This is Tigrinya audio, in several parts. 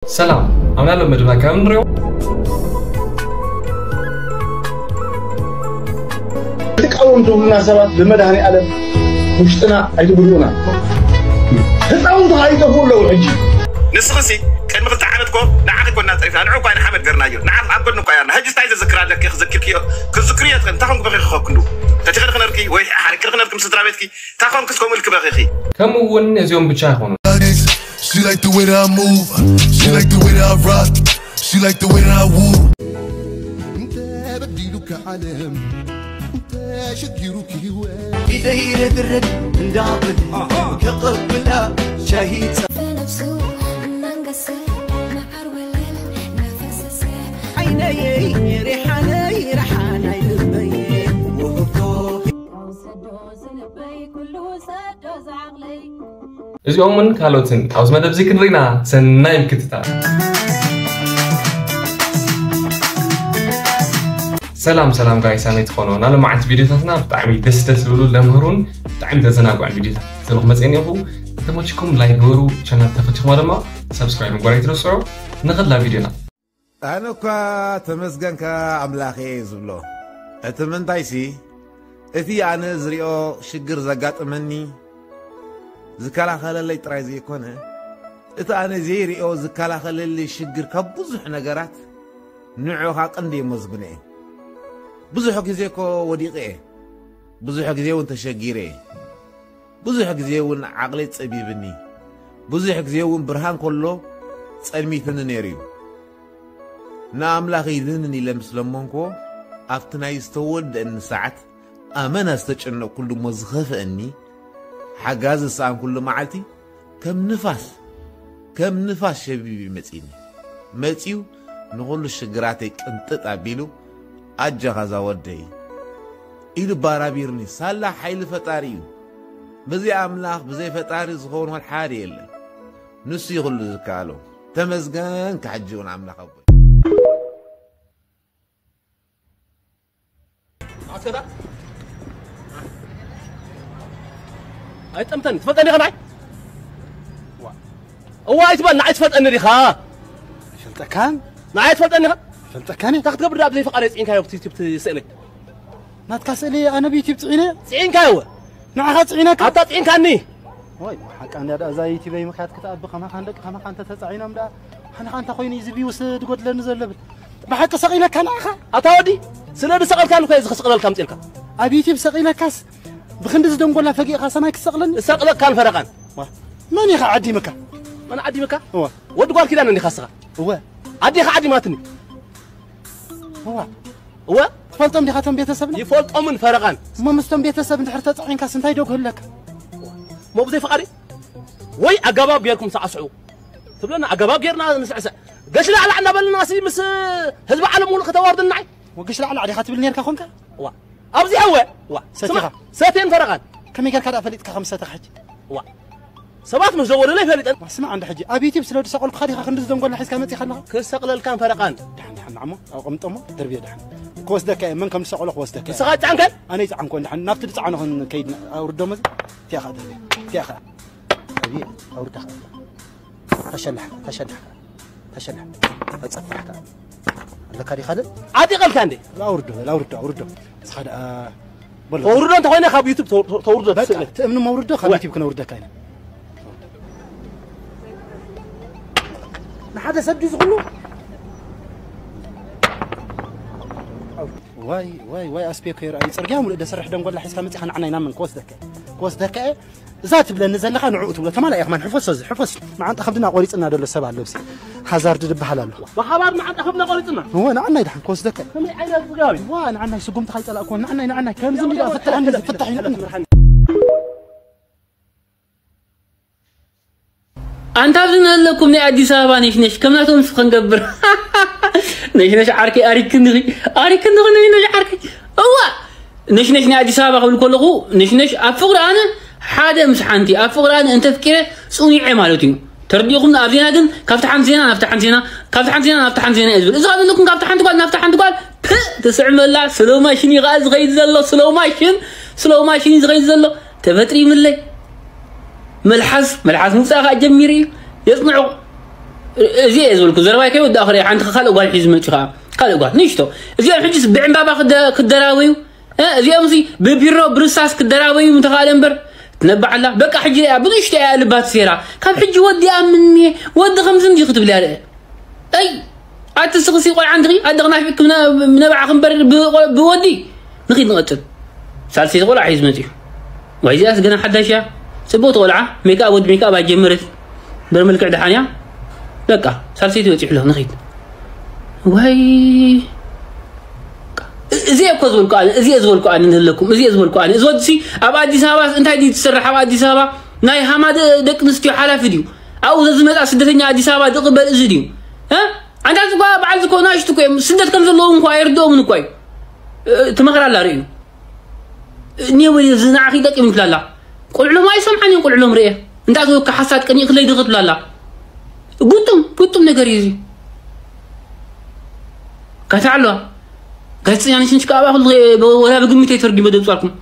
ሰላም፣ ኣብ ናሎም መደብና ካብ ንሪኦ ተቃወምቲ ሁሉና ሰባት ብመድኃኔ ዓለም ውሽጥና ኣይትጉድኡና። ህፃውንቲ ከይጠፍኡ ኣለዉ ሕጂ። ንስኽሲ ቅድሚ ክልተ ዓመት ኮ ንዓኺ ኮና ፀሪፍና ንዑ እኳ ንሓመድ ገርናዮ ንዓኽ ኣብ ጎድኒ እኳ ያርና ሕጂ እንታይ ዘዝክር ኣለኪ ክዘክርክዮ ክዝክርዮ ትኽእል እንታይ ኮንኩ በኺ ክኸኩንዱ ተቲኽሪ ክነርኪ ወይ ሓሪክሪ ክነርኪ ምስ ስድራ ቤትኪ እንታይ ኮንኩስ ከምኡ ኢልኪ በኺኺ ከምኡ እውን እዚኦም ብቻ ኣይኮኑን She like the way that I move. She like the way that I rock. She like the way that I woo. ተበዲሉካ ዓለም ተሸጊሩክ ህይወት ኢደይ ረድረድ እንዳብል ከቐብላ ሻሂ فنفسه منقسم مع الوليل نفسسه ዓይነይ ሪሓነይ ረሓናይ ልበይ ውህብቶ ሰዶ ዝልበይ ኩሉ ሰዶ ዝዓቕለይ እዚኦምን ካልኦትን ኣብዚ መደብ እዚ ክንርኢና ሰናይ ምክትታል ሰላም ሰላም ጋይስ ኣመይ ትኾኑ ናሎም መዓልቲ ቪዲዮታትና ብጣዕሚ ደስ ደስ ዝብሉ ለምህሩን ብጣዕሚ ዘዘናግዑን ቪዲዮታት ዘለኹ መፅአ እኒኹ እንተመችኩም ላይክ ግበሩ ቻናል ተፈቲኹማ ድማ ሰብስክራይብ ምግባር ኣይትረስዑ ንኸላ ቪዲዮና ኣነ እኳ ተመስገንካ ኣምላኸ እየ ዝብሎ። እቲ ምንታይሲ፣ እቲ ኣነ ዝሪኦ ሽግር ዘጋጥመኒ ዝከላኸለለይ ጥራይ ዘይኮነ፣ እቲ ኣነ ዘይሪኦ ዝከላኸለለይ ሽግር ካብ ብዙሕ ነገራት ንዑ ኸኣ ቀንዲ የመስግኖ እየ። ብዙሕ ግዜ እኮ ወዲቐ እየ። ብዙሕ ግዜ እውን ተሸጊረ እየ። ብዙሕ ግዜ እውን ዓቕለይ ጸቢብኒ። ብዙሕ ግዜ እውን ብርሃን ከሎ ጸልሚትኒ ነይሩ እዩ። ንኣምላኽ ይድህንን ኢለ ምስ ለመንክዎ፣ ኣብቲ ናይ ዝተወደአኒ ሰዓት ኣመና ዝተጨነቕኩሉ እሞ ዝኸፍአኒ፣ ሓጋዚ ዝሰኣንኩሉ መዓልቲ፣ ከም ንፋስ፣ ከም ንፋስ ሸቢቡ እዩ መጺኡኒ። መጺኡ ንኹሉ ሽግራተይ ቅንጥጥ ኣቢሉ፣ ኣጆኻ እዛ ወደይ ኢሉ ባራቢሩኒ። ሳላ ሓይሊ ፈጣሪ እዩ። ብዘይ ኣምላኽ፣ ብዘይ ፈጣሪ ዝኸውን ወላ ሓደ የለን። ንሱ እዩ ኩሉ ዝከኣሎ። ተመስገን ክሕጂ እውን ኣምላኽ ኣቦይ። ኣስከታ ኣይጠምተኒ ትፈልጠኒ ኢኻ ንዓይ እዋ ኣይትበል ንዓይ ትፈልጠኒ ዲኻ ፈልጠካን ንዓይ ትፈልጠኒ ኢኻ ፈልጠካን እንታይ ክትገብር ዳ ብዘይ ፍቓድ ፅዒንካዮ ኣብቲ ዩቲዩብ ትስእለይ ናትካ ስእሊ ኣነ ብዩቲዩብ ፅዒነ ፅዒንካዮ እወ ንዓኻ ፅዒነካ ኣታ ፅዒንካኒ ወይ ሓቃ እንዳ እዛ ዩቲበይ ምክያት ክትኣቢ ከማኻ ንደቂ ከማኻ እንተ ተፃዒኖም ዳ ሓንኻ እንተ ኮይኑ እዚ ቪውስ ድጎድለኒ ዘሎ ብል ብሓቂ ሰቒለካ ንዓኻ ኣታ ወዲ ስለ ዝሰቐልካኒ ኮ እዚ ክስቕለልካ ምፅልካ ኣብ ዩቲብ ሰቒለካስ ብክንዲ ዝደንጎላ ፈጊእኻ ሰማይ ክሰቕለኒ እሰቕለካን ፈረቓን መን ኢኻ ዓዲምካ መን ዓዲምካ ወዲ ጓል ኪዳን እንዲኻ ስኻ እወ ኣዴኻ ዓዲማትኒ እዋ እወ ትፈልጦም ዲኻ ቶም ቤተሰብና ይፈልጦምን ፈረቓን እሞ ምስቶም ቤተሰብ እንድሕር ተፃዒንካስ እንታይ ዶ ክህለካ ሞ ብዘይ ፍቓድ ወይ ኣገባብ ጌርኩም ሳዕስዑ ትብለና ኣገባብ ጌርና ንስዕስዕ ገሽ ላዕላዕ እናበልና ሲ ምስ ህዝቢ ዓለም ሙሉእ ከተዋርድናይ ወግሽ ላዕላዕ ዲኻ ትብል ነርካ ኮንካ ዋ ኣብዚ ኣወ ዋ ሰቲኻ ሰቴን ፈረቓን ከመይ ጌርካ ደኣ ፈሊጥካ ከም ሰተኻ ሕጂ ዋ ሰባት ምስ ደወሉለይ ፈሊጠን ስማዕ እንዳ ሕጂ ኣብ ዩቲብ ስለ ዝሰቐልኩኻ ዲኻ ክንዲ ዝደንጎልና ሒዝካ መፂኻ ኣለኻ ክሰቕለልካን ፈረቓን ድሓን ድሓን ንዓሞ ኣቐምጦሞ ድርብዮ ድሓን ክወስደካ እየ መን ከም ዝሰቐሎ ክወስደካ ንስኻ ጫንከን ኣነ ይፅዓንኮ ድሓን ናብቲ ድፅዓኖ ክንከይድ ኣውርዶሞ እዚ እቲያ ኸዓ ድርብዮ እቲያ ኸዓ ድርብዮ ኣውርዳ ኸዓ ተሸላሕ ተሸላሕ ተሸላሕ ተፀፋሕካ ኣለካ ዲኻ ደ ዓጢቐልካ እንዴ ኣውርዶ በል ኣውርዶ ኣውርዶ ንስኻ ደኣ ተውርዶ እንተኾይነ ካብ ዩቱብ ተውርዶ ትስእለ ትእምኒ መውርዶ ካብ ዩቱብ ክነውርደካ ኢና ንሓደ ሰብ ድዩ ዝኽሉ ዋይ ዋይ ዋይ ኣስፔኮ ይርኣዩ ፅርግያ ሙሉእ ደሰርሕ ደንጎላ ሒዝካ መፂኻ ንዓና ኢና ምን ክወስደካ ክወስደካ እየ እዛ ትብለኒ ዘለኻ ንዕኡ ትብሎ ተማላ ኢኻ ማን ሕፈሶ እዚ ሕፈስ መዓንጣ ከብድና ቆሪፅና ደሎ ሰብ ኣሎ ብሲ ሃዛርድ ድበሃል ኣሎ ብሓባር መዓንጣ ከብድና ቆሪፅና እወ ንዓናይ ድሓን ክወስደካ ከመይ ዓይነት ዝጋቢ ዋ ንዓናይ ስጉምቲ ካይፀላእኩዎ ንዓናይ ንዓናይ ከምዚ ሚዳ ፍታሕኒ ፍታሕ ኣንታ ኣብዚ ንህለኩም ናይ ኣዲስ ኣበባ ነሽነሽ ከም ናቶም ንሱ ክንገብር ነሽነሽ ዓርከይ ኣሪክንኺ ኣሪክንኺ ነሽነሽ ዓርከይ እዋ ነሽነሽ ናይ ኣዲስ ኣበባ ክብል ከለኹ ነሽነሽ ኣብ ፍቕሪ ኣነ ሓደ ምስ ሓንቲ ኣብ ፍቕሪ ኣነ እንተፍቂረ ፅኑዐ ማለት እዩ ተረዲኹም ኣብዚና ግን ካብቲ ሓንቲ ዜና ናብቲ ሓንቲ ዜና ካብቲ ሓንቲ ዜና ናብቲ ሓንቲ ዜና እየ ዝብል እዚ ካብ ዘለኩም ካብቲ ሓንቲ ጓል ናብቲ ሓንቲ ጓል ፕእ ትስዕመላ ስሎው ማሽን እዩ ከዓ ዝኸይድ ዘሎ ስሎው ማሽን ስሎው ማሽን እዩ ዝኸይድ ዘሎ ተፈጥሪ ይምለይ መልሓስ መልሓስ ምውፃእ ከዓ ጀሚሩ እዩ የፅንዑ እዚ እየ ዝበልኩ፣ ዘረባይ ከይወዳእኹ ርእ፣ ሓንቲ ካልእ ጓል ሒዙ መፂኡ ኸዓ። ካልእ ጓል፣ ንእሽቶ። እዚኦም ሕጂስ ብዕምባባ ክደ-፣ ክደራበዩ፣ እ፣ እዚኦም ሲ ብቢሮ ብርሳስ ክደራበዩ ምተኻእለ እምበር፣ ትነባዓላ። በቃ ሕጂ ርኣ፣ ብንእሽቶ እያ ልባ ተሰይራ። ካብ ሕጂ ወዲ ይኣምን እኒሄ፣ ወዲ ከምዚ እንዲ ክትብል እያ ርእ። ኣይ፣ ኣቲ ስኽሲ ቆልዓ እንድኺ፣ ኣደኽ ናፊቅኪ ብነ-፣ ብነብዓ ክንበር ብ-፣ ብወዲ። ንኺድ ንቐጽል። ሳልሰይቲ ቆልዓ ሒዝ መጺኡ። ዋይ፣ እዚኣስ ገና ሓዳሽ እያ። ጽብቕቲ ቆልዓ፣ ሜክኣፕ ወዲ ሜክኣፕ ኣይጀመረት። በር መልክዕ ደሓን እያ። በቃ፣ ሳልሰይቲ በጺሑ ኣሎ፣ ንኺድ። ዋይ፣ እ-፣ እዚ እኮ ዝበልኩ ኣነ፣ እዚ እየ ዝበልኩ ኣነ ንህለኩም፣ እዚ እየ ዝበልኩ ኣነ። እዚ ወዲሲ ኣብ ኣዲስ ኣበባ እንታይ ድዩ ትሰርሕ? ኣብ ኣዲስ ኣበባ ናይ ሃማ ደ-፣ ደቂ ኣንስትዮ ሓላፊ ድዩ? ኣብኡ ዝመጻ ስደተኛ ኣዲስ ኣበባ ዝቕበል እዚ ድዩ? እ? ኣንታ እዚ እኳ በዓል እዚ እኮ ናእሽቱ እኮ እዮም። ስደት ከም ዘለዎም እኳ ኣይርድኦምን እኳ እዩ። እ፣ ትመኽራ ኣላ ርእዩ። እኔ ወይ እዚ ንዓኺ ይጠቅም ይብላ ኣላ። ቆልዑሎም ኣይሰምዓን እዮም፣ ቆልዑሎም ርእየ። እንታይ ትወካ ሓሳድ ቀኒእክለይ ድኽ ትብላ ኣላ። ግጡም፣ ግጡም ነገር እዩ እዚ። ካታ ኣለዋ። ጋዜጠኛ ነሽ፣ ንሽ ከኣ ኣባኹ ወላ ብግምት ኣይተርጊመ ደብጻልኩም።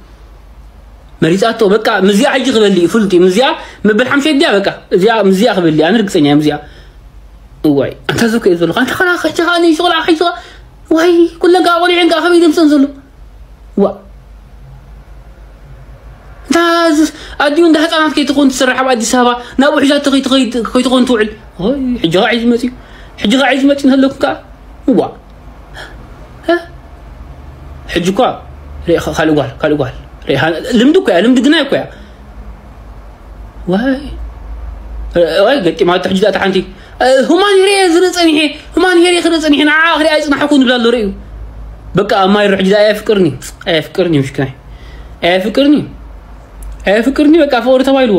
መሪጻቶ፣ በቃ፣ ምዚኣ ሕጂ ክበሊ እዩ፣ ፍሉጥ እዩ። ምዚኣ መበል ሓምሻይ ድያ፣ በቃ፣ እዚኣ፣ ምዚኣ ክበሊ፣ ኣነ ርግጸኛ እየ፣ ምዚኣ። እዋይ፣ ኣንታ ዘኮ እዩ ዘለኹ። ኣንታ ኸላ፣ ኸጂ ኸኣ፣ ንእሽቶ ቆልዓ፣ ኸጂ ኸኣ፣ ዋይ፣ ኩለን ከኣ ቆሊዐን ከኣ፣ ከመይ ደምሰን ዘሎ? ዋ። እንታ፣ እዚ፣ ኣዲኡ እንዳ ህጻናት ከይትኾን ትሰርሕ ኣብ ኣዲስ ኣበባ፣ ናብኡ ሒዛቶ ከይትኸይድ፣ ከይትኾን ትውዕል። ኦይ፣ ሕጂ ኸኣ እዩ ዝመጽእ። ሕጂ ኸኣ እዩ ዝመጽእ እንተለኩም ከኣ፣ ዋ። እ? ሕጂ እኳ ርኢኻ ካልእ ጓል፣ ካልእ ጓል። ርኢኻ፣ ልምዲ እኮ እያ፣ ልምዲ ግናይ እኮ እያ። ዋይ። ዋይ፣ ገጢማቶ ሕጂ ዳእታ ሓንቲ። እ፣ ሁማን ሄሪ እየ ዝርኢ ጸኒሐ፣ ሁማን ሄሪ ክርኢ ጸኒሐ፣ ንዓ ክርኢ ኣይጽናሕኩን ይብላ ኣሎ፣ ርእዩ። በቃ፣ ኣብ ማይ ርሕጂ ዳ ኣየፍቅርኒ፣ ኣየፍቅርኒ፣ ምሽክናይ። ኣየፍቅርኒ፣ ኣየፍቅርኒ፣ በቃ፣ ፍቕሪ ተባይልዎ።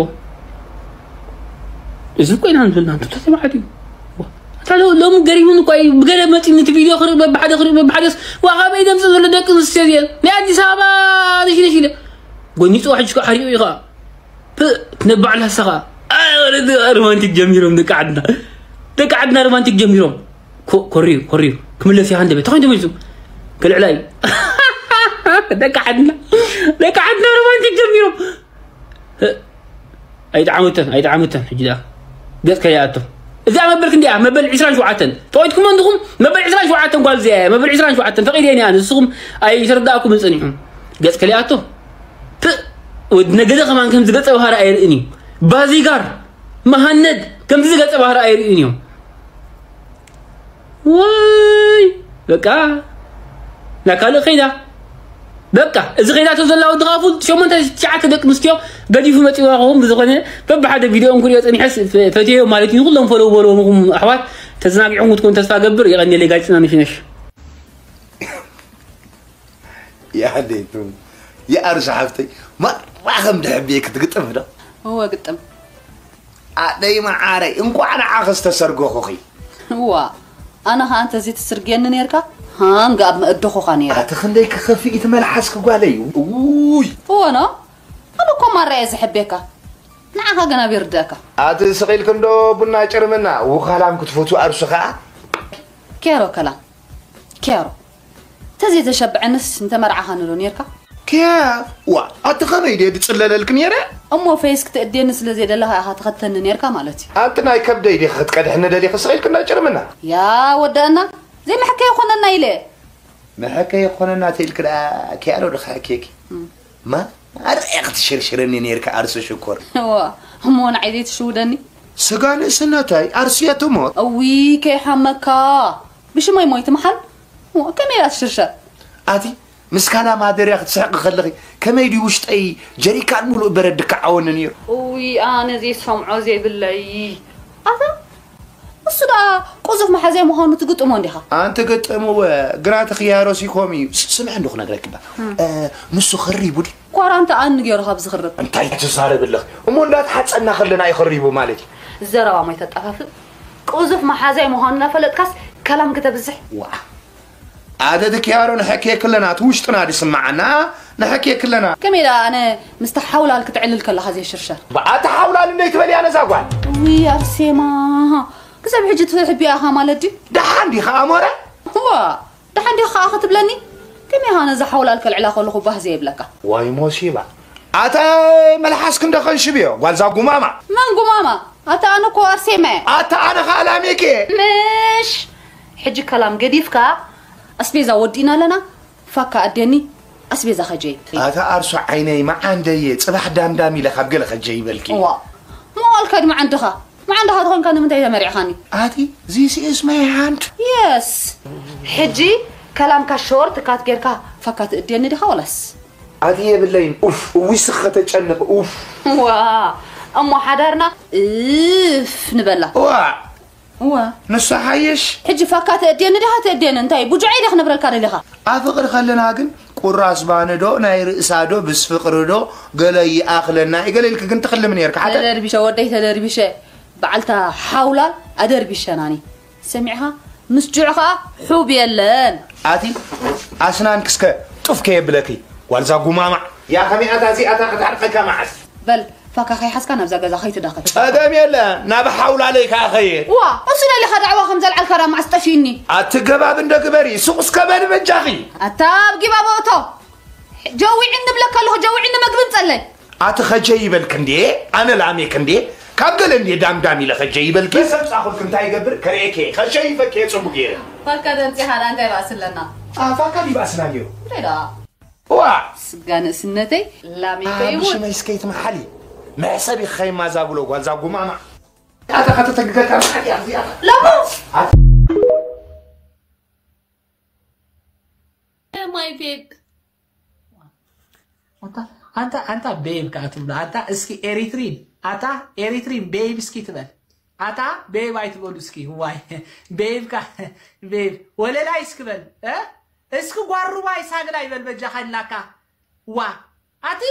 እዚ እኮ ኢና ንብልና፣ እንተ ተባዕት እዩ። እታ ሎ-፣ ሎሚ ገሪሙን እኮ እዩ፣ ብገለ መፂኡ ነቲ ቪድዮ ክርኢ፣ በብሓደ ክርኢ፣ በብሓደስ፣ ዋ፣ ካበይ ደምፅእ ዘሎ ደቂ ኣንስትዮ እዚአን? ናይ ኣዲስ ኣበባ ነሽነሽ ኢለ። ጎኒፁ ሕጂ ከዓ ሓሪቑ እዩ ከዓ። ፕእ፣ ትነባዕላ ንሳ ከዓ። ኣይ፣ ወለዲ ሮማንቲክ ጀሚሮም ደቂ ዓድና። ደቂ ዓድና ሮማንቲክ ጀሚሮም። ኮ-፣ ኮርዩ፣ ኮርዩ። ክምለስ ይሃንደበ። ተኾይኑ ተመሊሱ። ክልዕላ እዩ። ደቂ ዓድና። ደቂ ዓድና ሮማንቲክ ጀሚሮም። እ፣ ኣይጠዓመተን፣ ኣይጠዓመተን። ሕጂ ደኣ ገጽ ከይኣቱ። እዚኣ መበል ክንደይ እያ? መበል ዕስራን ሸውዓተን። ተወይትኩም እንድኹም? መበል ዕስራን ሸውዓተን ጓል እዚኣ እያ። መበል ዕስራን ሸውዓተን ፈቒደ እየ ኣነ። ንስኹም ኣይተረዳእኩምን ጸኒሑ። ገጽ ከይኣቱ። ፕእ፣ ወዲ ነገደ ከማን ከምዚ ገጸ ባህሪ ኣይርእን እዩ። ባዚጋር፣ መሃነድ፣ ከምዚ ገጸ ባህሪ ኣይርእን እዮም። ወይ በቃ ናብ ካልእ ከይዳ። በቃ እዚ ከይዳቶ ዘላ ወዲ ከዓ ፉል ሸሞንተ ትሽዓተ ደቂ ኣንስትዮ ገዲፉ መፂዋ። ከኹም ብዝኾነ በብሓደ ቪድዮ እንክሪኦ ፀኒሐስ ፈ-፣ ፈትዮ ማለት እዩ። ንኩሎም ፈለው በልዎ ንኹም ኣሕዋት ተዘናጊዕኩም ክትኮኑ ተስፋ ገብር። የቐንየለይ ጋዜጠኛ ነሽነሽ። ያደይቱ የኣርሱ ሓፍተይ ማራ ከም ድሕቤ ክትግጥም ዶ? እወ ግጥም። ኣደይ መዓረይ እንኳዕ ንዓኺ ዝተሰርገኹኺ። እዋ ኣነ ኸዓ እንተዘይትስርግየኒ ነይርካ ሃንግ ኣብ መእደኹኻ ነይረ። ኣቲ ክንደይ ክኸፍእ እቲ መልሓስኪ ጓለይ። ውይ እወ ኖ ኣነ እኮ ማራ እየ ዝሕቤካ። ንዓኻ ግን ኣበይ ርድኣካ? ኣቲ ስቕ ኢልኪ እንዶ ቡና ጭርምና ውኻላም ክትፈትዊ ኣርሱ ኸዓ። ኬሮ ከላም ኬሮ ተዘይተሸብዐንስ እንተመርዓኻኒ ዶ ነይርካ? ኪያ ዋ ኣቲ ኸመይ ድየ ድጽለለልኪ ነይረ? እሞ ፌስ ክትእድየኒ ስለ ዘይደለኻ ኢኻ ትኸተኒ ነይርካ ማለት እዩ። ኣንቲ ናይ ከብደይ ዲኺ ክትቀድሕኒ ደሊኺ ስቕ ኢልኪ እንዶ ጭርምና። ያ ወደአና ዘይመሐከ ይኾነና ኢለ። መሐከ ይኾነና ተይልኪ ደኣ ኪያ ዶ ድኻ ኬኪ? ማራ ክትሽርሽረኒ ነይርካ ኣርሱ ሽኮር። እዋ እሞ ንዓይ ዘይትሽውደኒ። ስጋ ንእስነተይ ኣርሱ እያ ትሞት። እውይ ከይሓመካ ብሽመይ ሞይት ምሓል። እዋ ከመይ እያ ትሽርሸር? ኣቲ ምስ ካላ ማደርያ ክትስሕቂ ከለኺ ከመይ ድዩ ውሽጠይ ጀሪካን ሙሉእ በረድ ድክዓወኒ ነይሩ። እውይ ኣነ ዘይሰምዖ ዘይብለይ። ኣታ እሱ ደኣ ቁዙፍ መሓዛይ ምዃኑ ትግጥሞ እንዲኻ። ኣንቲ ግጥምወ ግራ ትኽያሮሲ ኮም እዩ። ስ-፣ ስምዒ እንዶ ክነግረኪ እባ። እ፣ ንሱ ኽሪቡ ድዩ? ኳራንታ ኣን ገይሩ ካብ ዝኽርብ። እንታይ ትዛረቢ ኣለኺ? እሞ እንዳተሓጸና ከለና እዩ ኽሪቡ ማለት እዩ። ዘረባ ማይ ተጣፋፍእ። ቁዙፍ መሓዛይ ምዃኑ እናፈለጥካስ ከላም ክተብዝሕ። ዋ። ኣደ ድክያሮ ንሐኬ ክለና ትውሽጥና ድስማዓና ንሐኬ ክለና። ከመይ ደኣ ኣነ ምስታ ሓውላል ክትዕልል ከለኻ ዘይሽርሸር። ብኣታ ሓውላል እንደይ ትበልያ ነዛ ጓል። ውይ ኣርሴማ ክሳብ ሕጂ ትሕብያ ኢኻ ማለት ድዩ? ደሓን ዲኻ ኣሞረ? እዋ ደሓን ዲኻ ከዓ ክትብለኒ? ከመይ ኢኻ ነዛ ሓውላል ከልዕላ ከለኹ ባህ ዘይብለካ? ዋይ ሞሲባ ኣታ መልሓስኪ እንዶ ከንሽብዮ፣ ጓልዛ ጉማማ። መን ጉማማ? ኣታ ኣነ እኮ ኣርሴማ እየ። ኣታ ኣነ ኸኣ ላሜክ እየ። ምሽ! ሕጂ ከላም ገዲፍካ ኣስቤዛ ወዲእና ኣለና። ፋካ ኣደኒ ኣስቤዛ ኸጀይ። ኣታ ኣርሱ ዓይነይ መዓንደየ፣ ጽባሕ ዳምዳም ኢለ ካብ ገለ ኸጀይ ይበልኪ። ዋ፣ መዋል ከድ መዓንድኻ። መዓንድኻ ተኾንካ ንምንታይ ተመሪዕኻኒ? ኣቲ፣ this is my hand። የስ። ሕጂ ከላምካ ሾርት ካት ጌርካ ፋካ ትእድየኒ ዲኻ ወላስ? ኣቲ የብለይን። ኡፍ፣ እዊስ ኸተጨንቕ፣ ኡፍ። ዋ፣ እሞ ሓዳርና እፍ ንበላ። ዋ። እዋ። ንሱ ሓይሽ። ሕጂ ፋካ ትእድየኒ ዲኻ ትእድየኒ? እንታይ ቡጁዐይ ዲኻ ክነብረልካ ደሊኻ? ኣብ ፍቕሪ ከለና ግን ቁራስ ባኒ ዶ፣ ናይ ርእሳ ዶ፣ ብስ ፍቕሪ ዶ፣ ገለ ይኣኽለና እዩ፣ ገለ ኢልኪ ግን ትኽልሚ ነይርካ። ሓተ ተደርቢሸ፣ ወደይ ተደርቢሸ። በዓልታ ሓውላል ኣደርቢሸናኒ። ሰሚዕኻ? ምስ ጁዕ ኸኣ ሑብ የለን። ኣቲ ኣስናንኪ እስከ ጡፍ ከየብለኪ፣ ጓልዛ ጉማማዕ። ያ ከመይኣታ እዚኣታ ክትዓርቀካ መዓስ? በል፣ ፋካ ከይሓዝካ ናብዛ ገዛ ከይትዳኸል። ጸገም የለ፣ ናብ ሓውላለይ ከኣ ኸየ። ዋ፣ እሱ ደሊኻ ዳዕዋ ከም ዘልዓልካ ዳ መዓስ ጠፊእኒ? ኣቲ ገባብ እንደ ግበሪ፣ ሱቕ እስከ በሊ በጃኺ። ኣታ ኣብ ጊባቦ እቶ። ጀዊዕኒ እብለካ ኣለኹ፣ ጀዊዕኒ መግቢ ምጸለይ። ኣቲ ኸጀይ ይበልክ እንዴ? ኣነ ላሜክ እንዴ? ካብ ገለ እንዴ ዳምዳም ኢለ ኸጀይ ይበልክ? በሰብ ጻኹልክ እንታይ ይገብር? ከርእየክ እየ። ኸሸይፈክ እየ ጽቡቅ ገይረ። ፋካ ደንጺኻ ዳ እንታይ ባእሲ ኣለና? ኣ፣ ፋካ ድዩ ባእስና ነይሩ? እንታይ ደኣ? ዋ! ስጋ ንእስነተይ ላሜከ ኣብ ይሙት። ሽመይ እስከ ይትመሓሊ። መሕሰብ ኢኺ ኸይማዛብሎ ጓልዛ ጉማማ። ኣታ ኸተተግገካ መሓል እያ እዚኣ። ላሞ! ኣታ My babe. ኣንታ ኣንታ ኣንታ ቤብ ከኣ ትብሎ ኣንታ እስኪ ኤሪትሪን ኣታ ኤሪትሪን ቤብ እስኪ ትበል ኣታ ቤብ ኣይትበሉ እስኪ ዋይ ቤብ ከ ቤብ ወለላይ እስኪ በል እ እስኪ ጓሩባይ ሳግላይ በል በጃኻ ይላካ ዋ ኣቲ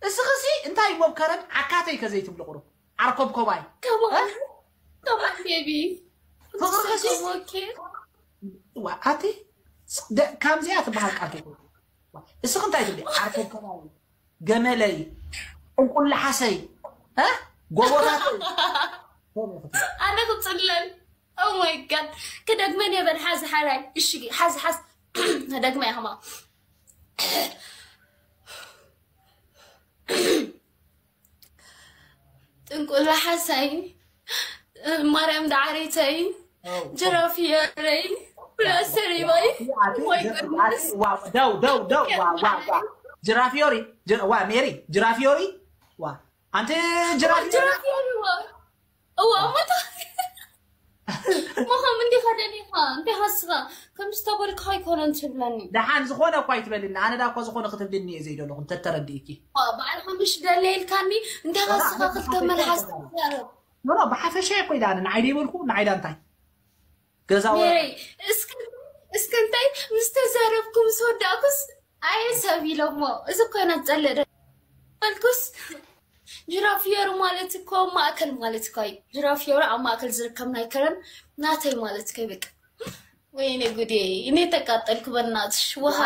እስኺሲ እንታይ ሞብከረን ዓካተይ ከዘይትብሊ ቁሩብ ዓርኮብኮባይ ከማን ከማን ቤቢ ፍቕርኽሲ ሞኬ ዋ ኣቲ ደ- ከምዚኣ ትበሃል ቃል ተይኮነ። እስኺ እንታይ ትብሊ? ዓርኮብ ከባቢ፣ ገመለይ፣ እንቁላሓሰይ፣ እ? ጎቦታተይ። ኣነ ክጽለል። Oh my God። ክደግመን እየ በል ሓዚ ሓራይ። እሺ ሓዚ ሓዝ ክደግመ እየ ከማ። ጥንቁላሓሰይ ማርያም ዳዓረይተይ ጅራፍ የረይ ፕላስተሪባይ ወይ ቅዱስ ደው ደው ደው ዋ ዋ ዋ ጅራፍ ዮሪ ጅራ- ዋ ሜሪ ጅራፍ ዮሪ ዋ ኣንቲ ጅራፍ ዮሪ ጅራፍ የረዋ እዋ እሞታ መኸም እንዲኻ ደሊኻ እንታይ ሃስኻ ከም ዝተበልካ ኣይኮነን ትብለኒ ደሓን ዝኾነ እኳ ኣይትበልኒ ኣነ ዳ እኳ ዝኾነ ክትብልኒ እየ ዘይደለኹ እንተተረዲእኪ ባዕልኻ ምሽ ደለ ኢልካኒ እንታይ ሃስኻ ክልተ መልሓስ ትዛረብ ኖ ኖ ብሓፈሻ እኮ ኢላ ኣነ ንዓይ ደይበልኩ ንዓይ ዳ እንታይ ገዛ ወረ ሜረይ እስከ እስከ እንታይ ምስ ተዛረብኩ ምስ ወዳእኩስ ኣየ ሰብ ኢሎሞ እዚ እኮ ኢና ዝጸልእ ዶ በልኩስ ጅራፊየሩ ማለት እኮ ማእከል ማለት እኮ እዩ ጅራፊየሩ ኣብ ማእከል ዝርከብ ናይ ከረን ናተይ ማለት እኮ እዩ በቃ ወይኔ ጉዴ እኔ ተቃጠልኩ በናትሽ ውሃ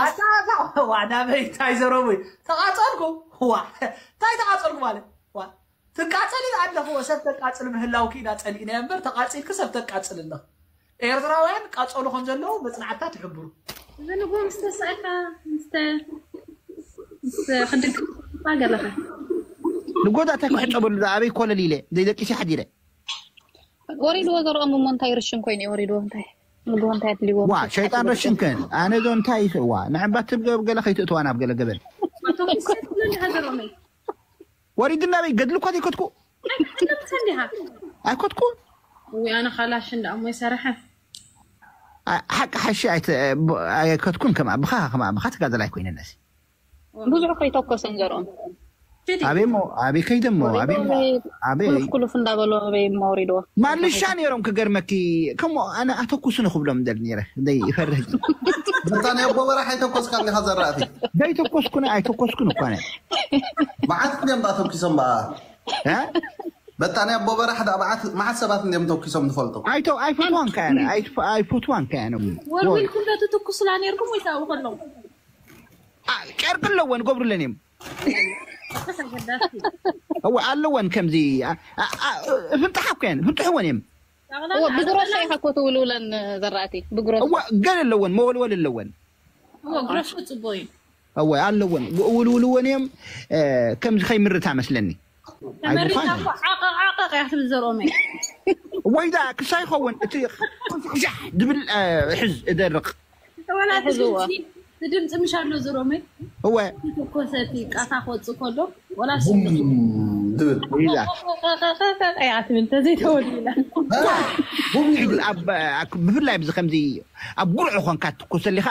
ዋና በይ እንታይ ዘረቡ ተቃጸልኩ ዋ እንታይ ተቃጸልኩ ማለት ዋ ትቃጸሊ ኣለኽዎ ሰብ ተቃጽል ምህላውኪ ኢና ጸሊእና እምበር ተቃጺልኪ ሰብ ተቃጽል ኣለኽ ኤርትራውያን ቃጸሉ ከም ዘለዉ መጽናዕታ ትሕብሩ። እዚ ንጎ ምስ ተሳእካ ምስ ክንድግፋ ገለኻ ንጎ እንታይ ክሕጸበሉ ኣበይ ኮለል ኢለ ዘይደቂሰ ሓዲረ ወሪድዎ ዘርኦም እሞ እንታይ ርሽን ኮይኑ እዩ ወሪድዎ እንታይ ንጎ እንታይ ኣድልዎ ዋ ሸይጣን ረሽን ከን ኣነ ዶ እንታይ ይስእዋ ንዕምባ ትብገብ ገለ ከይትእትዋ ናብ ገለ ገበል ወሪድና በይ ገድሊ እኳ ዘይከትኩ ኣይኮትኩ ወይ ኣነ ካላሽ እንዳሞ ይሰርሐ ሓቂ ሓሺ ኣይከትኩን ከማ ብኻ ከማ ብኻ ትጋደል ኣይኮይነነሲ ብዙሕ ከይተኮሰን ዘርኦም ኣበይ ሞ ኣበይ ከይደ ሞ ኣበይ ሞ ኣበይ ኩሉፍ ኩሉፍ እንዳበሎ ኣበይ ሞ ኣውሪድዎ ማልሻ ነይሮም ክገርመኪ ከሞ ኣነ ኣተኩሱኒ ክብሎም ደል ነይረ ደይ ይፈርህ ብርታንያ ኣቦ በራሕ ኣይተኮስካ እንዲኻ ዘራእቲ ዘይተኮስኩኒ ኣይተኮስኩን እኳ ነ መዓት እንዲኦም ዳ ተኩሶም በኣ እ? በጣንያ ኣቦ በራሕ ዳ መዓት መዓት ሰባት እንዲኦም ተኩሶም ንፈልጦ ኣይተ ኣይፈትዋን ከያነ ኣይፈትዋን ከያነ ወርዊል ኩሎ ትትኩስላ ነይርኩም ወይ ታብኡ ከለዉ ጨርቂ ኣለወን ገብሩለን እዮም እወ ኣለወን ከምዚ ፍንጥሓ እኮ እየን ፍንጥሕወን እዮም ብግሮሳ ኢኻ እኮ ትውልውለን ዘራእቲ ብግሮሳ እወ ገል ኣለወን መወልወል ኣለወን እወ ግሮስ ጽቦ እዩ እወ ኣለወን፣ ውልውልወን እዮም። ከምዚ ከይምርታ መስለኒ። ተመሪታ እኮ ዓቐቕ ዓቐቕ እያ ትብል ዘርኦመይ። ወይ ዳ ክሳይ ይኸውን እቲ ሻሕ ድብል ሕዝ እደርቕ። ወላ ድምፂ ምሽ ኣሎ ዘርኦመይ። እወ ተኮሰቲ ቃታ ክወፅእ ከሎ ወላ ድብል ወይ ዳ እያ ትብል ተዘይተወዲላ። ቡም ድብል ብፍላይ ብዚ ከምዚ ኣብ ጉርዕ ኮንካ ትኮሰሊኻ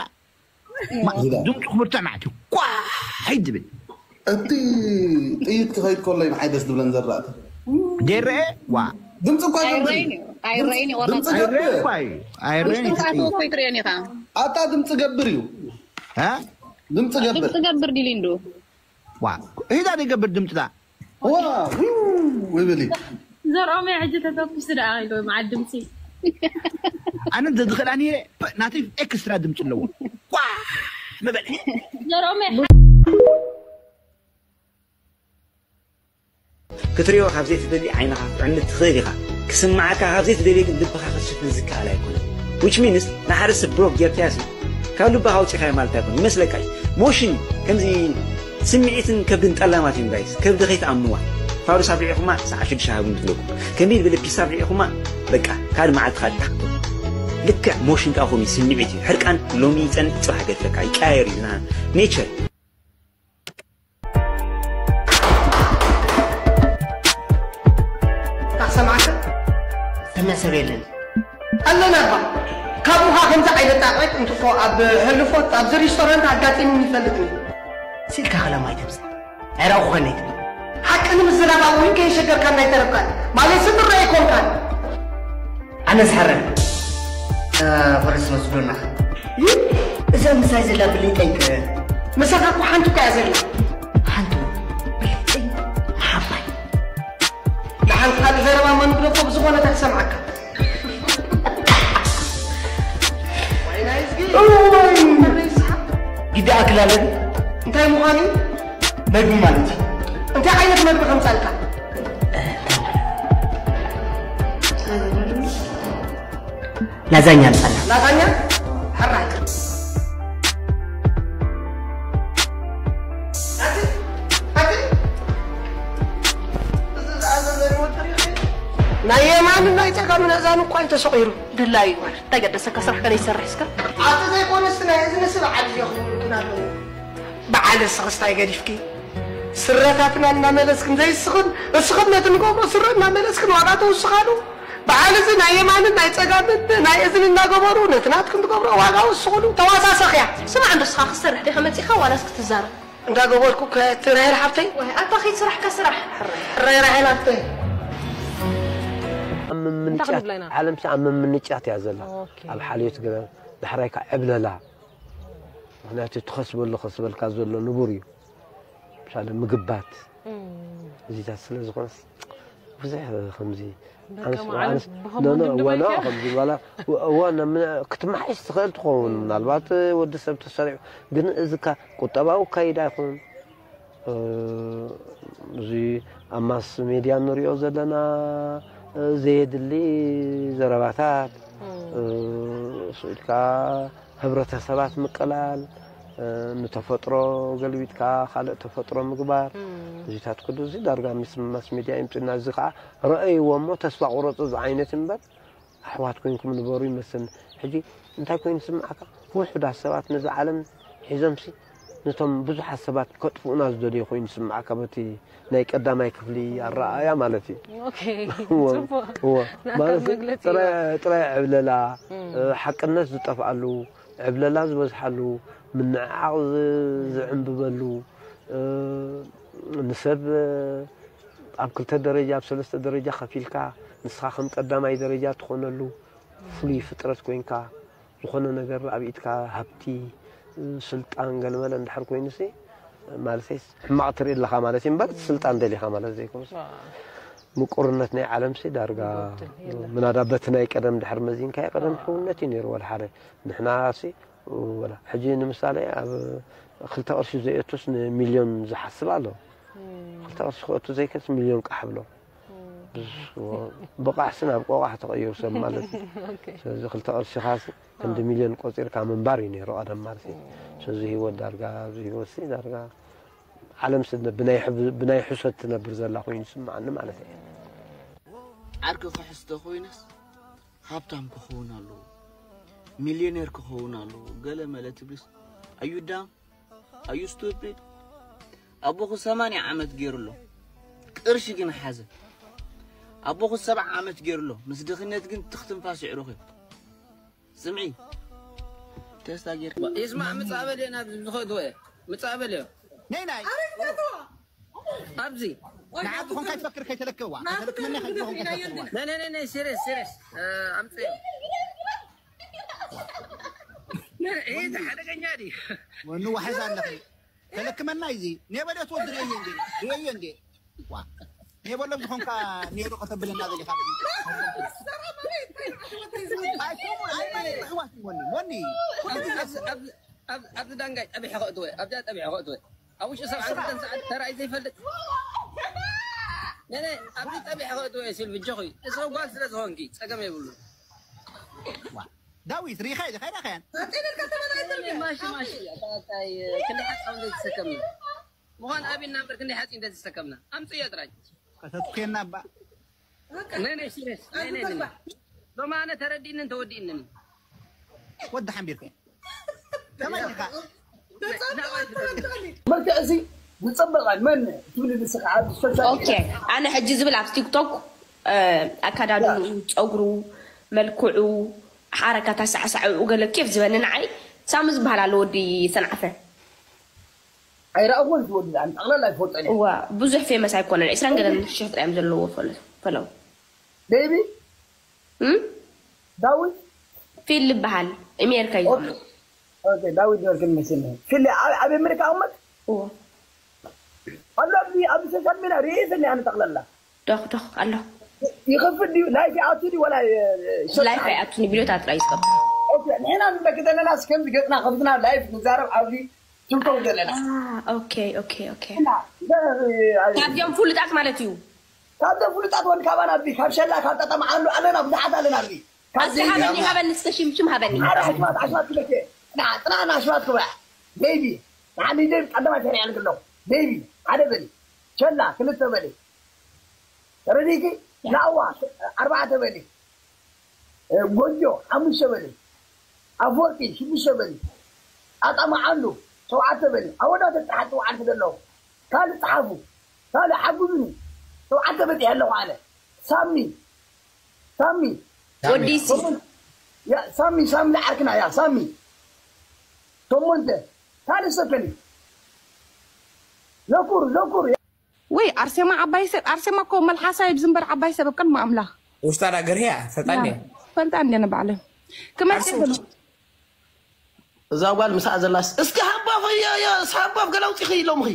ድምፁ ክብርተናዕ እዩ ኳይ ድብል እቲ ጥይት ክኸይድ ከሎ እዩ ንዓይ ደስ ዝብለን ዘራእቲ ደረአ ዋ ድምፂ እኳ ኣይረይን እዩ ኣይረይን እዩ ቆራፅ ድምፂ ገብር እኳ እዩ ኣይረን ሰዓት እኮ ይትሪኦን ኢኻ ኣታ ድምፂ ገብር እዩ እ ድምፂ ገብር ድምፂ ገብር ዲሊንዱ ዋ ሂዳ ዘይገብር ድምፅታ ዋ ዊው ይብል እዩ ዘርኦመይ ሕጂ ተተኩሱ ደኣ ኢሉ መዓል ድምፂ። ኣነ ዘዝኽእላ ነይረ ፐ- ናተይ ኤክስትራ ድምፂ ኣለዎ ዋ ምበል ዘርኦመይ ክትሪኦ ካብ ዘይትደሊ ዓይንኻ ክትዕንድ ትኽእል ኢኻ። ክስምዓካ ካብ ዘይትደልዮ ግን ልብኻ ክትሽፍን ዝከኣል ኣይኮነን። Which means ንሓደ ሰብ ብሎክ ጌርካዮ ሲ ካብ ልብኻ ኣውፂኻዮ ማለት ኣይኮነን። ይመስለካ እዩ። ሞሽን ከምዚ ስምዒትን ከብድን ጠላማት እዮም ጋይስ። ከብዲ ከይትኣምንዋ። ፋውርስ ኣብሊዕኹማ ሰዓት ሽዱሽተ ሃብኒ ትብለኩም። ከመይ ዝበለ ፒስ ኣብሊዕኹማ በቃ ካልእ መዓልቲ ካልእ ትሓቶ። ልክዕ ሞሽን ከኣ ከምኡ እዩ፣ ስምዒት እዩ። ሕርቃን ሎሚ ይጸንሕ ጽባሕ ገድፈካ ይቀያየር እዩ ዝና ኔቸር። ታክሰማዕከ ተመሰብ የለን ኣለና እባ። ካብኡ ከዓ ከምዚ ዓይነት ጣቕዒት እንትኮ ኣብ ሕልፎት ኣብዚ ሪስቶራንት ኣጋጢምኒ ይፈልጥ እዩ። ስኢልካ ከላም ኣይተምፅእ። ኣይረኣኹኸን ኣይትበል። ሓቂ ንምዝራብ ኣብ እውን ከይሸገርካን ኣይተረፍካን ማለት ስድራ ኣይኮንካን። ኣነ ዝሓረን ፈረስ መስዶና እዛ ምሳይ ዘላ ብልጠይ ምሳኻ እኮ ሓንቲ እኮ እያ ዘላ ሓንቲ ብልጠይ ሓባይ ንሓንቲ ካልእ ዘረባ መንግዶ እኮ ብዝኾነ ተክሰምዓካ ግዲ ኣክላለን እንታይ ምዃኑ እዩ መግቢ ማለት እዩ እንታይ ዓይነት መግቢ ከምፃልካ ላዛኛ ኣምፃልና ላዛኛ ሕራይ ናይ የማንን ናይ ፀጋምን ኣእዛኑ እኳ እዩ ተሰቒሩ ድላዩ ማለት እንታይ ገደሰካ ስራሕ ከነ ይሰርሕ እስከ ኣቲ ዘይኮነስ ናይ እዝኒ ስብ ዓዲ የኽብሩትን ኣለዉ በዓል እስኽስታይ ገዲፍኪ ስረታትና እናመለስክን ዘይስኽን እስኽን ነቲ ንገብሮ ስረ እናመለስክን ዋጋ ተውስኻሉ በዓል እዚ ናይ የማንን ናይ ፀጋምን ናይ እዝኒ እናገበሩ ነቲ ናትክን ትገብሮ ዋጋ ወስኽሉ ተዋሳሰኽያ ስማዕ እንዶ እስኻ ክትሰርሕ ዲኻ መፂኻ ዋላስ ክትዛረብ እንዳገበርኩ ከትራሄል ሓብተይ ኣታ ከይትስራሕካ ስራሕ ሕራይ ራሄል ሓብተይ ኣብ ምምንጫት ዓለምሲ ኣብ ምምንጫት እያ ዘላ ኣብ ሓልዮት ገለ ዳሕራይ ከዓ ዕብለላ ምክንያቱ ትኸስበሉ ከስበልካ ዘሎ ንቡር እዩ ምሳሌ ምግባት እዚታት ስለ ዝኾነ ብዙሕ ከምዚ ክትመሓይሽ ትኽእል ትኸውን ምናልባት ወዲ ሰብ ተሰሪዑ ግን እዚ ካ ቁጠባዊ ኣካይዳ ይኹን እዚ ኣብ ማስ ሜድያ ንሪኦ ዘለና ዘየድሊ ዘረባታት ስኢልካ ህብረተሰባት ምቅላል ንተፈጥሮ ገልቢጥካ ካልእ ተፈጥሮ ምግባር እዚታት ኩሉ እዚ ዳርጋ ምስ ማስ ሜድያ ይምፅና እዚ ከዓ ረአይዎ እሞ ተስፋ ቁረፁ ዝዓይነት እምበር ኣሕዋት ኮይንኩም ንበሩ ይመስል ሕጂ እንታይ ኮይኑ ስምዓካ ውሑዳት ሰባት ነዚ ዓለም ሒዞምሲ ነቶም ብዙሓት ሰባት ከጥፍኡና ዝደልዩ ኮይኑ ስምዓካ በቲ ናይ ቀዳማይ ክፍሊ ኣረኣያ ማለት እዩ ማለት ጥራይ ዕብለላ ሓቅነት ዝጠፍኣሉ ዕብለላ ዝበዝሓሉ ምንዕዓቕ ዝዕንብበሉ ንሰብ ኣብ ክልተ ደረጃ ኣብ ሰለስተ ደረጃ ከፊልካ ንስኻ ከም ቀዳማይ ደረጃ ትኾነሉ ፍሉይ ፍጥረት ኮይንካ ዝኾነ ነገር ኣብ ኢድካ ሃብቲ ስልጣን ገለመለ እንድሕር ኮይኑሲ ማለተይ ሕማቕ ትርኢ ኣለኻ ማለት እዩ እምበር ስልጣን ደሊኻ ማለት ዘይኮኑስ ምቁርነት ናይ ዓለምሲ ዳርጋ ምናዳ በቲ ናይ ቀደም ድሕር መዚንካ ቀደም ሕውነት እዩ ነይሩ ወላ ሓደ ንሕና ሲ ወላ ሕጂ ንምሳሌ ኣብ ክልተ ቅርሺ ዘየቱስ ንሚልዮን ዝሓስብ ኣሎ ክልተ ቅርሺ ክእቱ ዘይክእልስ ሚልዮን ቃሕ ብሎ ብቓሕሲ ናብ ቆቓሕ ተቐይሩ ሰብ ማለት እዩ። ስለዚ ክልተ ቅርሺኻ ክንዲ ሚልዮን ቆፂርካ ምንባር እዩ ነይሩ ቀደም ማለት እዩ። ስለዚ ህይወት ዳርጋ ኣብዚ ህይወት ሲ ዳርጋ ዓለም ስ ብናይ ሕብ- ብናይ ሕሶት ትነብር ዘላ ኮይኑ ይስምዓኒ ማለት እዩ። ዓርኪ ክሕስተ ኮይነስ ሃብታም ክኸውን ኣለዎ፣ ሚልዮኔር ክኸውን ኣለዎ ገለ መለ ትብልስ ኣዩዳ ኣዩ ስቱፒድ። ኣቦኹ ሰማንያ ዓመት ገይሩ ኣሎ፣ ቅርሺ ግን ሓዘ። ኣቦኹ ሰብዓ ዓመት ገይሩ ኣሎ፣ ምስ ድኽነት ግን ትኽ ትንፋስ ይዕሩኽ እዩ። ስምዒ ተስታ ጌርካ ይስማዕ ምጻእ በልዮ ናብ ዝኸእትዎ እየ ምጻእ በልዮ ነይ ናይ ኣብዚ ንዓብ ዝኾንካ ይፈክር ከይተለክዋ ከተለክመኒ ከይትኾን ነይ ነይ ነይ ነይ ሲሪየስ ሲሪየስ ኣምጽእ ይህ ሓደገኛ ድዩ ወኑ ዋሕዝ ኣለኺ ተለክመና እዚ ኔበለ ትወድርየ እንዴ ርየ እንዴ ዋ ኔበሎም ዝኾንካ ኔሮ ከተብለና ዘሊኻ ወኒ ወኒ ኣብዚ ዳንጋይ ጠቢሐ ከእትወ ኣብዚኣ ጠቢሐ ከእትወ ኣብ ውሽጢ ሰብዓን ክልተን ሰዓት ተራእዩ ዘይፈልጥ ነነ ኣብዚ ጠቢሐ ከእትወ እየ ሲል ብጆኺ እሰው ጓል ስለ ዝኾንኪ ጸገም የብሉ ዳዊት ሪኻ ኢኻ ኢኻ ያን ማሺ ማሺ ኣባታይ ክንዲ ሓጻውን ዘይተሰከምና ምዃን ኣብና እምበር ክንዲ ሓጺ እንተዝሰከምና ኣምጽዮ ጥራይ ከተትኬና እባ ነይ ነይ ሲሪየስ ነይ ነይ ነይ ሎማነ ተረዲእንን ተወዲእንን ወዲ ሓንቢርከ ተመሊኻ መልክዕ እዚ ዝፅበቐ መን ትብሊ ንስኻ ኣብ ሶሻል ኦኬ ኣነ ሕጂ ዝብል ኣብ ቲክቶክ ኣካዳድንኡ ፀጉሩ መልክዑ ሓረካት ኣሰዓሳዕኡ ገለ ኬፍ ዝበኒ ንዓይ ሳሚ ዝበሃል ኣሎ ወዲ ሰንዓፈ ኣይረኣኹን ዝወዲ ኣነ ጠቕላላ ኣይፈልጦን እየ እዋ ብዙሕ ፌመስ ኣይኮነን ዕስራን ገለን ሽሕ ጥራዮም ዘለዎ ፈለው ቤቢ እም? ዳዊት ፊል ዝበሃል እሜርካ እዩ ዘሎ ኦኬ ዳዊት ነበርክን መስል ፊል ኣብ ኣብ ኣሜሪካ ኣመት እዎ ኣሎ ኣብዚ ኣብዚ ሶሻል ሚዲያ ርእየ ስኒ ኣነ ጠቕላላ ዶኽ ዶኽ ኣሎ ይኸፍል ድዩ ላይፍ ይኣቱ ድዩ ወላ ላይፍ ኣይኣቱን ቢሎታ ጥራይ ዝገብር ኦኬ ንሕና ንበክ ዘለና እስከምዚ ገፅና ከፍትና ላይፍ ንዛረብ ኣብዚ ትምከው ዘለና ኦኬ ኦኬ ኦኬ ካብዚኦም ፍሉጣት ማለት እዩ ካብዞም ፍሉጣት ወን ካባና ኣብዚ ካብ ሸላ ካብ ጠጠማ ኣሉ ኣለና ብዙሓት ኣለና ኣብዚ ኣብዚ ሃበኒ ሃበኒ እስከ ሽምሽም ሃበኒ ሓደ ኣሽማት ኣሽማት ክለከ ጥና ጥና ኣሽማት ክብራ ቤቢ ንዓኒ ደብ ቀደማ ሰሪዐ ልክሎ ቤቢ ሓደ በሊ ሸላ ክልተ በሊ ተረዲኪ ናዋ ኣርባዕተ በሊ ጎጆ ሓሙሽተ በሊ ኣፍወርቂ ሽዱሽተ በሊ ኣጣማዓሉ ሸውዓተ በሊ ኣወዳተ ጥሓት ሸውዓተ ዘለዉ ካልእ ፀሓፉ ካልእ ሓጉዙኒ ሸውዓተ በፂሐ ኣለኹ ኣነ ሳሚ ሳሚ ወዲሲ ሳሚ ሳሚ ንዓርክና ያ ሳሚ ሸሞንተ ካልእ ሰከኒ ዘኩር ዘኩር ወይ ኣርሴማ ዓባይ ሰብ ኣርሴማ እኮ መልሓሳ እዩ ዝንበር ዓባይ ሰብ ኣብ ቅድሚ ኣምላኽ ውሽጣ ዳ ገርህያ ፈጣን እያ ፈልጣ እንደ ንባዕለ ክመልስ እዛ ጓል ምስኣ ዘላስ እስኪ ሃባፍ እያ እያ ሃባፍ ገላውፂኺ ኢሎምኺ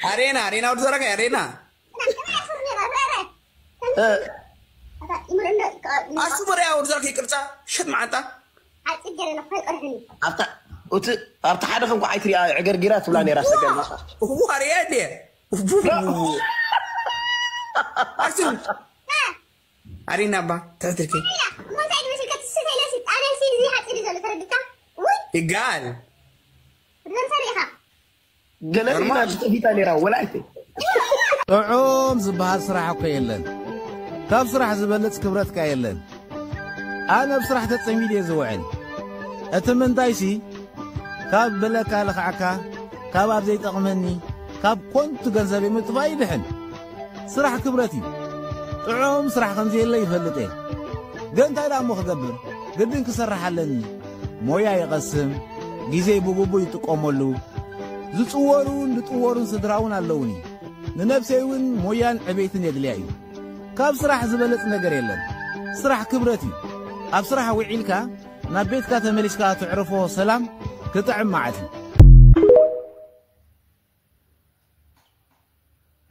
ኣሬና ኣሬና ወዲ ዘረጋ ኣሬና ኣሱ በሪያ ወዲ ዘረጋ ይቅርጻ ሸት መዓንጣ ኣብቲ ሓደ ከም ኳዓይ ትሪኣ ዕገርጊራ ትብላ ነራ ሰገል ዋርያ ድየ ኣሱ ኣሪና ባ ትሕትልኪ ይጋል ገለሪና ዝጠፊታ ነራ ወላ ኣይተ ጥዑም ዝበሃል ስራሕ እኮ የለን። ካብ ስራሕ ዝበልጽ ክብረት ከ የለን። ኣነ ኣብ ስራሕ ተጸሚደ እየ ዝውዕል። እቲ ምንታይሲ ካብ ብለካ ልኽዓካ፣ ካብ ኣብ ዘይጠቕመኒ፣ ካብ ኮንቱ ገንዘብ ምጥፋእ ይድሕን። ስራሕ ክብረት እዩ። ጥዑም ስራሕ ከም ዘየለ ይፈልጥ እየ። ግን እንታይ ደኣ እሞ ክገብር? ግድን ክሰርሕ ኣለኒ። ሞያ ይቐስም፣ ግዜይ ብግቡእ ይጥቀመሉ። ዝጽወሩን ዝጥወሩን ስድራ እውን ኣለውኒ። ንነብሰይ እውን ሞያን ዕቤትን የድልያ እዩ። ካብ ስራሕ ዝበለጽ ነገር የለን። ስራሕ ክብረት እዩ። ኣብ ስራሕ ውዒልካ ናብ ቤትካ ተመሊስካ ተዕርፎ ሰላም ክጥዕም መዓት እዩ።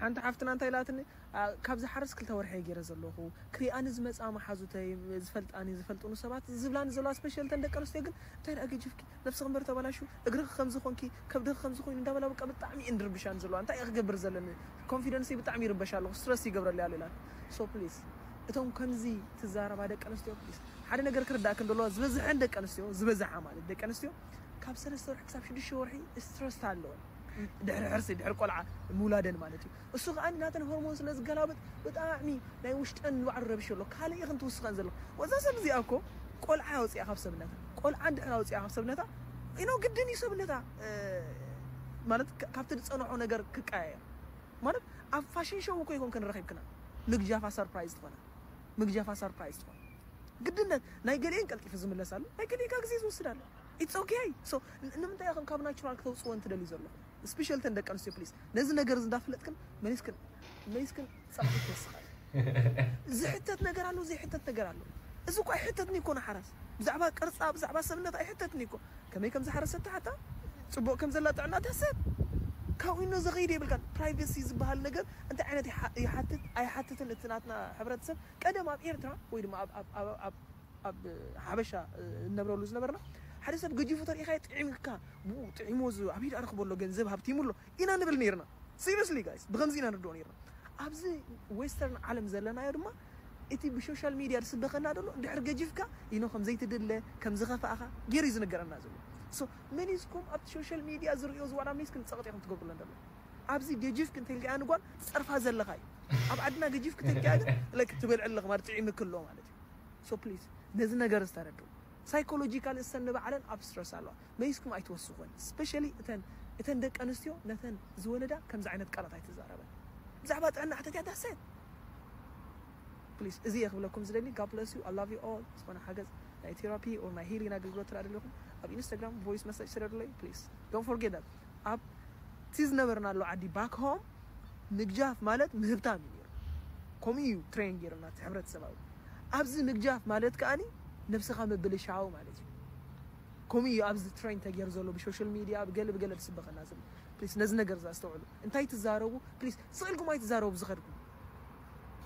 ሓንቲ ሓፍትና እንታይ ኢላትኒ፣ "ኣ፣ ካብ ዝሓርስ ክልተ ወርሒ እየ ገይረ ዘለኹ። ክሪኣኒ ዝመጻ መሓዙተይ፣ ዝፈልጣኒ፣ ዝፈልጡኒ ሰባት ዝብላኒ ዘለዋ፣ ስፔሻል እተን ደቂ ኣንስትዮ ግን፣ እንታይ ደኣ ገጂፍኪ? ነብስኺ እምበር ተበላሹ፣ እግርኺ ከምዚ ኾንኪ፣ ከብድኺ ከምዚ ኾይኑ" እንዳበላ በቃ ብጣዕሚ እየን ዝርብሻኒ ዘለዋ። እንታይ እየ ክገብር ዘለኒ? ኮንፊደንሰይ ብጣዕሚ ይርበሽ ኣለኹ፣ ስትረስ ይገብረለይ ኣሎ ኢላትኒ። ሶ ፕሊዝ፣ እቶም ከምዚ ትዛረባ ደቂ ኣንስትዮ ፕሊዝ፣ ሓደ ነገር ክርዳእክን ደለዋ፣ ዝበዝሐን ደቂ ኣንስትዮ፣ ዝበዝሓ ማለት ደቂ ኣንስትዮ ካብ ሰለስተ ወርሒ ክሳብ ሽዱሽተ ወርሒ ስትረስ ኣለወን። ድሕሪ ሕርሲ፣ ድሕሪ ቆልዓ ምውላደን ማለት እዩ። እሱ ከኣ ናተን ሆርሞን ስለ ዝገላበጥ ብጣዕሚ ናይ ውሽጠን ንባዕሉ ረብሽ ኣሎ። ካልእ ኢኽን ትውስኸን ዘለኹ። ወዛ ሰብ እዚኣ እኮ ቆልዓ ኣውፅኣ ካብ ሰብነታ። ቆልዓ እንድሕር ኣውፅኣ ካብ ሰብነታ፣ ኢኖ ግድን እዩ ሰብነታ፣ እ፣ ማለት ካ-፣ ካብቲ ዝፀንሖ ነገር ክቀያየር። ማለት ኣብ ፋሽን ሾው እኮ ይኮንክን ረኺብክና። ምግጃፋ ሰርፕራይዝ ትኾና። ምግጃፋ ሰርፕራይዝ ትኾና። ግድነት ናይ ገሊኤን ቀልጢፉ ዝምለስ ኣሎ፣ ናይ ገሊኤን ካብ ግዜ ዝወስድ ኣሎ። ኢትስ ኦኬ። ሶ ን-፣ ንምንታይ ኢኹም ካብ ናቹራል ክተውፅዎ እንትደልዩ ዘለኹም? ስፔሻል ተን ደቂ ኣንስትዮ ፕሊዝ፣ ነዚ ነገር እዚ እንዳፈለጥክን መሊስክን፣ መሊስክን ጸቕጢ ትወስኻ። ዝሕተት ነገር ኣሎ፣ ዘይሕተት ነገር ኣሎ። እዚ እኮ ኣይሕተትን እኮ ንሓራስ። ብዛዕባ ቅርጻ፣ ብዛዕባ ሰብነት ኣይሕተትን እኮ። ከመይ ከም ዝሓረሰት ትሓታ፣ ጽቡቕ ከም ዘላ ጥዕና ትሕሰብ። ካብኡ ኢኖ ዝኸይድ የብልካን። ፕራይቬሲ ዝበሃል ነገር እንታይ ዓይነት ይሓ-፣ ይሓትት ኣይሓትትን እቲ ናትና ሕብረተሰብ ቀደም ኣብ ኤርትራ ወይ ድማ ኣብ፣ ኣብ፣ ኣብ፣ ኣብ፣ ኣብ ሓበሻ፣ እ፣ እንነብረሉ ዝነበርና፣ ሓደ ሰብ ገጂፉ ተሪኢኻዮ ጥዒምካ፣ ብኡ ጥዒሞ ዝ-፣ ኣበይ ደኣ ረኽቦ ኣሎ ገንዘብ ሃብቲሙ ኣሎ ኢና ንብል ነይርና። ሲሪየስሊ ጋይስ፣ ብኸምዚ ኢና ንርድኦ ነይርና። ኣብዚ ዌስተርን ዓለም ዘለናዮ ድማ እቲ ብሶሻል ሚድያ ዝስበኸና ዘሎ እንድሕር ገጂፍካ ኢኖ ከም ዘይትድለ፣ ከም ዝኸፍኣኻ ገይሩ እዩ ዝነገረና ዘሎ። ሶ መን ኢዝኩም ኣብቲ ሶሻል ሚድያ ዝርእዮ ዝዋዳ መን ኢዝኩም ጸቕጢ ኢኹም ትገብሩለን ዘሎ? ኣብዚ ገጂፍኪ እንተልካያ ንጓል ትጸርፋ ዘለኻ እዩ። ኣብ ዓድና ገጂፍኪ እንተልካያ ግን ለክ ትበልዕ ኣለኻ ማለት ጥዒምኪ ኣሎ ማለት እዩ። ሶ ፕሊዝ ነዚ ነገር ዝተረድኡ። ሳይኮሎጂካል እሰን ንባዕለን ኣብ ስትረስ ኣለዋ። መይስኩም ኣይትወስኹን። ስፔሻሊ እተን፣ እተን ደቂ ኣንስትዮ ነተን ዝወለዳ ከምዚ ዓይነት ቃላት ኣይትዛረበን። ብዛዕባ ጥዕና ሕተትያ ዳሰት። ፕሊዝ እዚ እየ ክብለኩም ዝደሊ። God bless you, I love you all። ዝኾነ ሓገዝ ናይ ቴራፒ ኦር ናይ ሂሊንግ ኣገልግሎት ትረኣ ደለኹም ኣብ ኢንስታግራም ቮይስ መሰጅ ስደዱለይ ፕሊዝ። Don't forget that ኣብ እቲ ዝነበርናሉ ዓዲ ባክ ሆም ምግጃፍ ማለት ምህብታም እዩ ነይሩ። ከምኡ እዩ ትሬን ገይሩና እቲ ሕብረተሰባዊ። ኣብዚ ምግጃፍ ማለት ከኣኒ ነብስኻ ምብልሻው ማለት እዩ። ከምኡ እዩ ኣብዚ ትሬን ተገይሩ ዘሎ ብሶሻል ሚድያ ብገለ ብገለ ዝስበኸና ዘሎ። ፕሊስ ነዚ ነገር እዚ ኣስተውዕሉ። እንታይ ትዛረቡ ፕሊስ ስቕ ኢልኩም ኣይትዛረቡ ዝኸድኩም።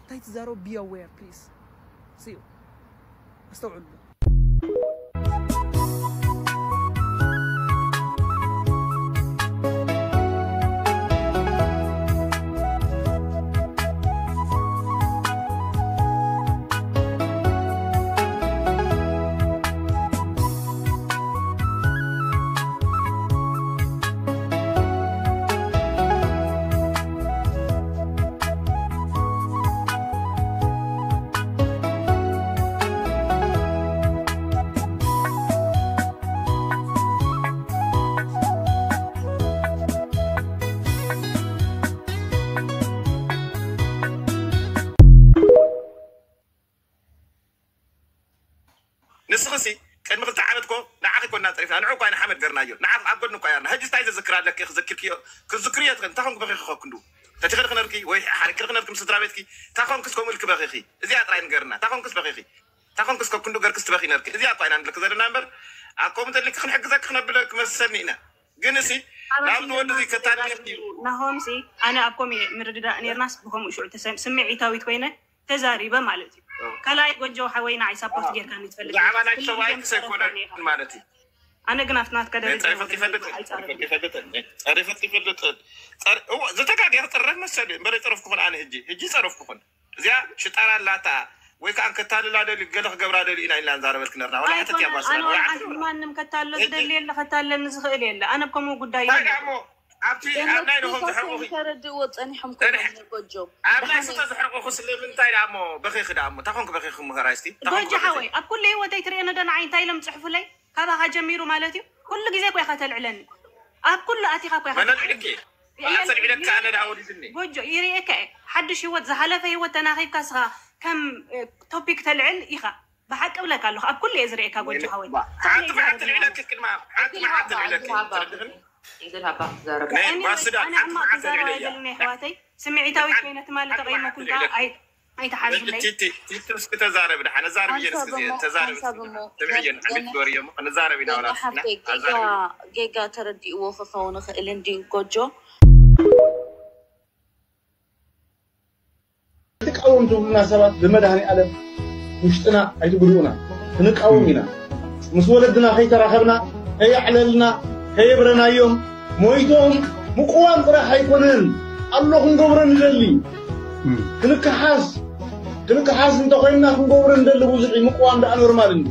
እንታይ ትዛረቡ be aware ፕሊስ። See you። ኣስተውዕሉ። ንስኽሲ ቅድሚ ክልተ ዓመት እኮ ንዓኺ እኮ እና ጸሪፍና ንዑ እኳ ኢና ሓመድ ገርናዮ ንዓኺ ኣብ ጎድኒ እኳ ያርና ሕጂ እንታይ ዘዝክር ኣለኪ ክዘክርክዮ ክዝክርዮ ትኽእል እንታይ ኮንኩ በኺ ክኸኩንዱ ተቲኸ ድኽነርኪ ወይ ሓሪክ ድኽነርኪ ምስ ስድራ ቤትኪ እንታይ ኮንክስ ከምኡ ኢልኪ በኺኺ እዚኣ ጥራይ ንገርና እንታይ ኮንክስ በኺኺ እንታይ ኮንክስ ከኩንዱ ገርክስ ትበኺ ነርኪ እዚኣ እኳ ኢና ንልክ ዘለና እምበር ኣብ ከምኡ ተልኪ ክንሕግዘኪ ክነብለ ክመሰልኒ ኢና ግን እሲ ናብ ንወዲ እዚ ከታልለኪ እዩ ናሆምሲ ኣነ ኣብ ኮም ምርድዳእ ነርናስ ብከምኡ ሽዑ ተሰም ስምዒታዊት ኮይነ ተዛሪበ ማለት እዩ። ካልኣይ ጎጆ ሓወይ ንዓይ ሳፖርት ጌርካ ንትፈልጥ ብዛዕባ ናይ ሰብኣይ ክሰይኮነ ማለት እዩ። ኣነ ግን ኣብቲ ናትካ ደረጃ ጸሪፈት ይፈልጥ ጸሪፈት ይፈልጥ ጸሪፈት ይፈልጥ ጸሪ እዎ ዝተጋገ ክጥረፍ መሰሉ እምበር ጸረፍኩ ኹን ኣነ ህጂ ህጂ ጸረፍኩ ኹን እዚኣ ሽጣራ ኣላታ ወይ ከዓ ከታልላ ደሊ ገለ ክገብራ ደሊ ኢና ኢልና ንዛረበልክ ነርና ወላ ሕተት ያባስና ማንም ከታሎ ዝደሊ የለ ከታለኒ ዝኽእል የለ ኣነ ብከምኡ ጉዳይ ኣብቲ ኣብ ናይ ደኾም ዝሕርቑኺ ተረድእዎ ጸኒሖም ኮይኖም ጎጆ ኣብ ናይ ስተ ዝሕርቑኹ ስለምንታይ ደኣ እሞ በኺኺ ደኣ እሞ እንታይ ኮንክ በኺኺ ምኸራይ እስቲ እንታይ ኮንክ ጎጆ በኺኺ ሓወይ ኣብ ኩሉ ህይወተይ ትርእየኒ ዶ ንዓይ እንታይ ኢሎም ዝጽሕፉለይ ካባኻ ጀሚሩ ማለት እዩ ኩሉ ግዜ እኮ ኢኻ ተልዕለኒ ኣብ ኩሉ ኣቲኻ እኮ ኢኻ መን ኣልዕልኪ ኣልዕልኪ ኣነ ደኣ ወዲድኒ ጎጆ ይርእየካ እየ ሓድሽ ህይወት ዝሓለፈ ህይወት ተናኺብካ ስኻ ከም ቶፒክ ተልዕል ኢኻ ብሓቂ ብለካ ኣለኹ ኣብ ኩሉ እየ ዝርእየካ ጎጆ ሓወይ ሓንቲ መዓልቲ ልዕለኪ ቅድማ ሓንቲ መዓልቲ ልዕለኪ ትርድኽኒ ባስዳ ሓንቲ መዓልቲ ልዕለያ ኣሕዋተይ ስምዒታዊት ኮይነ ትማሊ ተቐይመኩም ከዓ ኣይትሓዙለይ እስኪ ተዛረቢ ደሓን እዛ ርብየን እስኪ ተዛረቢ ስምዕየን ሓሚድ ወርየሞ ንዛረቢ ናውራ ጌጋ ተረዲእዎ ክኸውን ይኽእል እንዲ ጎጆ ትብሉና ሰባት ብመድሃኔ ኣለም ውሽጥና ኣይትጉድኡና። ክንቃወም ኢና። ምስ ወለድና ከይተራኸብና፣ ከየዕለልና፣ ከየብረናዮም፣ ሞይቶም ምቅዋም ጥራሕ ኣይኮነን ኣሎ ክንገብሮ ንደሊ። ክንከሓስ ክንከሓስ እንተኮይንና ክንገብሮ ንደሊ ብዙሕ እዩ። ምቅዋም ደኣ ኖርማል እንዲ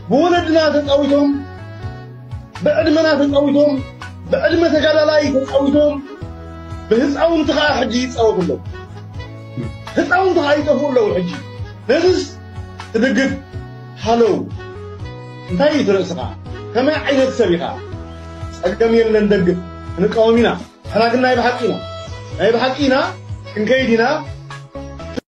ብወለድና ተጻዊቶም፣ ብዕድመና ተጻዊቶም፣ ብዕድመ ተጋዳላይ ተጻዊቶም፣ ብህፃውንቲ ከዓ ሕጂ ይጻወቱ ኣለዉ። ህፃውንቲ ከዓ ይጠፍኡ ኣለዉ። ሕጂ ነዚስ ትድግፍ ሃለው እንታይ እዩ ትርእስኻ? ከመይ ዓይነት ሰብ ኢኻ? ጸገም የለን፣ ደግፍ፣ ክንቃወም ኢና። ንሕና ግን ናይ ብሓቂ ኢና፣ ናይ ብሓቂ ኢና፣ ክንከይድ ኢና።